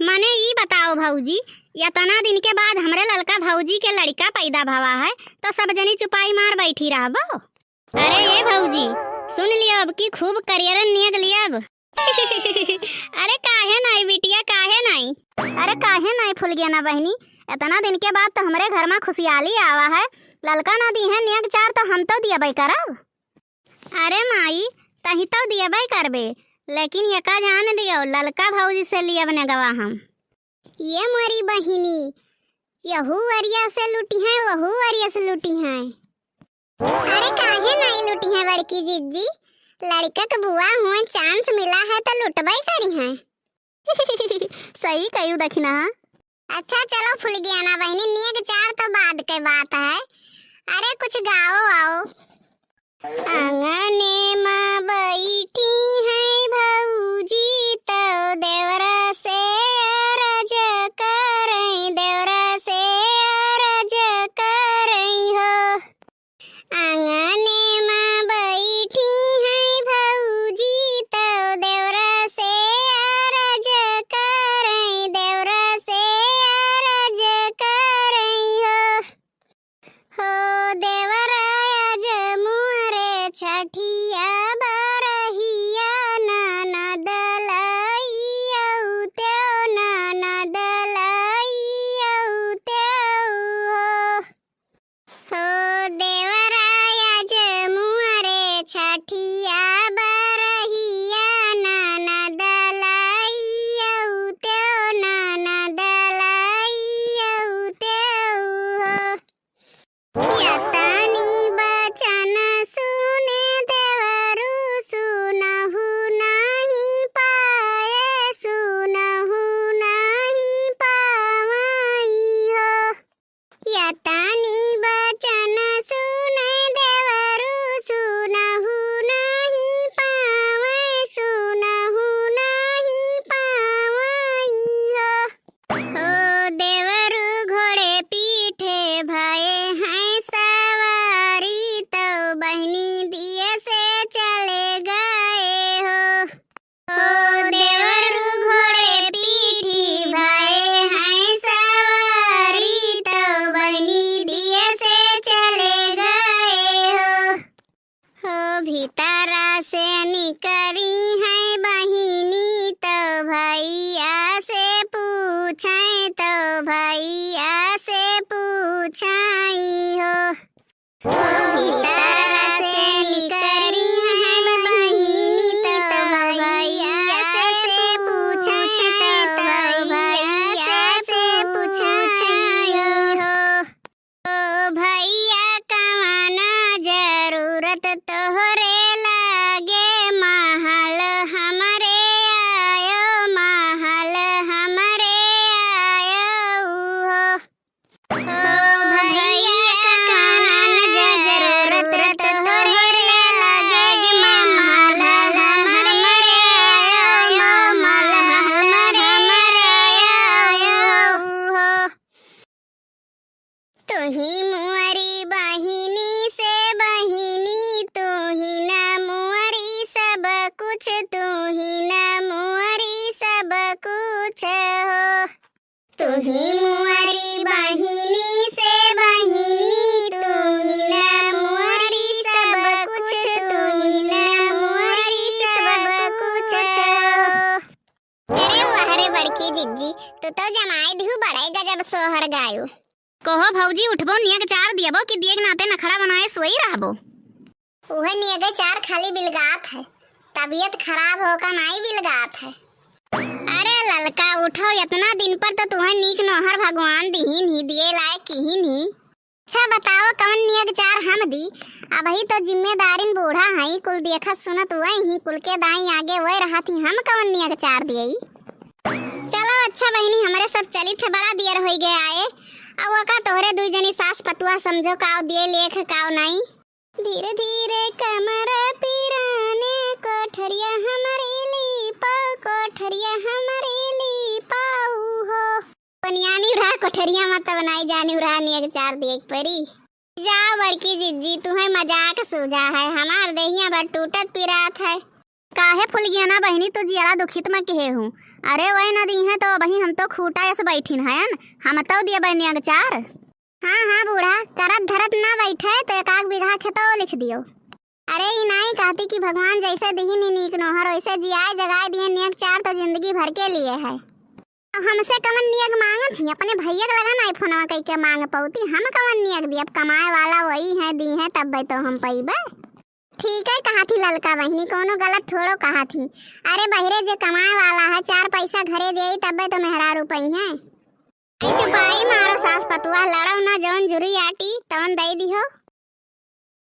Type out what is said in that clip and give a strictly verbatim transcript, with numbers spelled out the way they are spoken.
मने ई बताओ भौजी, एतना दिन के बाद हमरे ललका भौजी के लड़िका पैदा भवा है, तो सब जनी चुपाई मार बैठी रहबो? अरे ए भौजी, सुन लियो अब की खूब करियरन नियग लियब। अरे काहे नाई बिटिया, काहे नाई? अरे काहे नाई फुलगेना बहिनी, एतना दिन के बाद तो हमरे घर मा खुशियाली आवा है, ललका ना दीहे नियग चार तो हम तो दियबै करब। अरे माई, तही तो दियबै करबे, लेकिन एका जान लियो, ललका भौजी से लियब नेगवा हम। ए मोरी बहिनी, यहू अरिया से लुटिहैं, वहू अरिया से लुटिहैं। अरे काहे नाई लुटिहैं बड़की जिज्जी, लड़िका के बुआ हुए chance मिला है तो लुटबै करिहैं। सही कहू दखिनहा। अच्छा चलो फुलगेना बहिनी, नेग चार तो बाद के बात है। अरे कुछ गाओ आओ। आंगने मा बैठी हैं भौजी, तो देवरा से अरज करैं, देवरा से अरज करैं हो। आंगने मा बैठी हैं भौजी, तो देवरा से अरज करैं, देवरा से अरज करैं हो। हो देवरा आज मुअरे छठिया बरहिया, ननद लइयौ तेउ, ननद लइयौ तेउ हो। हो देवरा आज मुअरे छठिया बरहिया, ननद लइयौ तेउ, ननद लइयौ तेउ हो। यतनी बचन सुने देवरू, सुनहु नाही पाए, सुनहु नाही पावई हो। यतनी बचन सुने देवरू, सुनहु नाही पावई, सुनहु नाही पावई हो। हो देवरू घोड़े पीठे भए हैं सवारी, तो बहिनी दिए से चले गए हो। हो देवरू घोड़े पीठी भए हैं सवारी, तो बहिनी दिए से चले गए हो। हो भीतरा से निकरी हैं बहिनी, तो भइया से पूछें, तो भइया से पूछाई हो। हो भीतरा से निकरी हैं बहिनी, तो भइया से पूछें, तो भइया से पूछाई हो। ओ भइया कवना जरूरत तोहरे लागे, महल हमरे आयो, महल हमरे आयो हो। ओ भइया कवना जरूरत तोहरे लागे, महल हमरे आयो, महल हमरे आयो हो। तुही मुअरी बहिनी से बहिनी, तुही ना मुअरी सब कुछ, तुही ना मुअरी सब कुछ हो। तुही मुअरी बहिनी से बहिनी, तुही ना मुअरी सब कुछ, तुही ना मुअरी सब कुछ हो। अरे वाह रे बड़की जिज्जी, तू तो जमाई दिहू बड़े गजब सोहर गायू। कहो भौजी, उठबो नियग चार दियबो कि दिए के नाते नखड़ा बनाए सोई रहबो? उहे नियगे चार खाली बिलगात है, तबियत खराब होका नाई बिलगात है। अरे ललका उठो, इतना दिन पर तो तुहे नीक नोहर भगवान दिहिन ही, दिए लायक किहिन ही। अच्छा बताओ, कवन नियग चार हम दी? अबही तो जिम्मेदारिन बूढ़ा हई, कुल देखत सुनत वही ही, कुल के दाई आगे वही रहत ही, हम कवन नियग चार दियई? चलो अच्छा बहिनी, हमरे सब चलित है, बड़ा दियर होई गए आए। अब ओका तोहरे दुई जनी सास पतुआ समझो, काव दिए लेख काव नाई। धीरे धीरे कमर पिराने, कोठरिया हमरी लीपा, कोठरिया हमरी लीपा हो। पनियानी उरा कोठरिया मा तब नाई जानी उरा नियग चार दिए के परी। जा बड़की जिज्जी, तुहे मजाक सूझा है, हमार देहिया भर टूटत पिरात है। काहे फुलगियाना बहिनी, तू जियरा दुखित में किहे हूँ? अरे वही न दीहें तो वही हम तो खूटा अस बैठिन हयन, हम तो दियबै नेग चार। हाँ हाँ बूढ़ा, करत धरत ना बैठे तो एक आध बीघा खेतो लिख दियो। अरे ई नाई कहती कि भगवान जैसे दिहिन ही नीक नोहर, वैसे जियाए जगाए दिए नेग चार तो जिंदगी भर के लिए है। अब हमसे कवन नेग मांगत ही, अपने भैया के लगा नाई फोनवा कई के मांग पौती, हम कवन नेग दी, अब कमाए वाला वही है, दीहें तब्बे तो हम पइबे। ठीक है कहा थी ललका बहिनी, कोनो गलत थोड़ो कहा थी। अरे बहिरे जे कमाए वाला है, चार पैसा घरे देई तब्बे तो मेहरारू पइहें। चुपाई मारो सास पतुआ, लड़ो ना, जौन जुरी आटी तवन दई दिहो।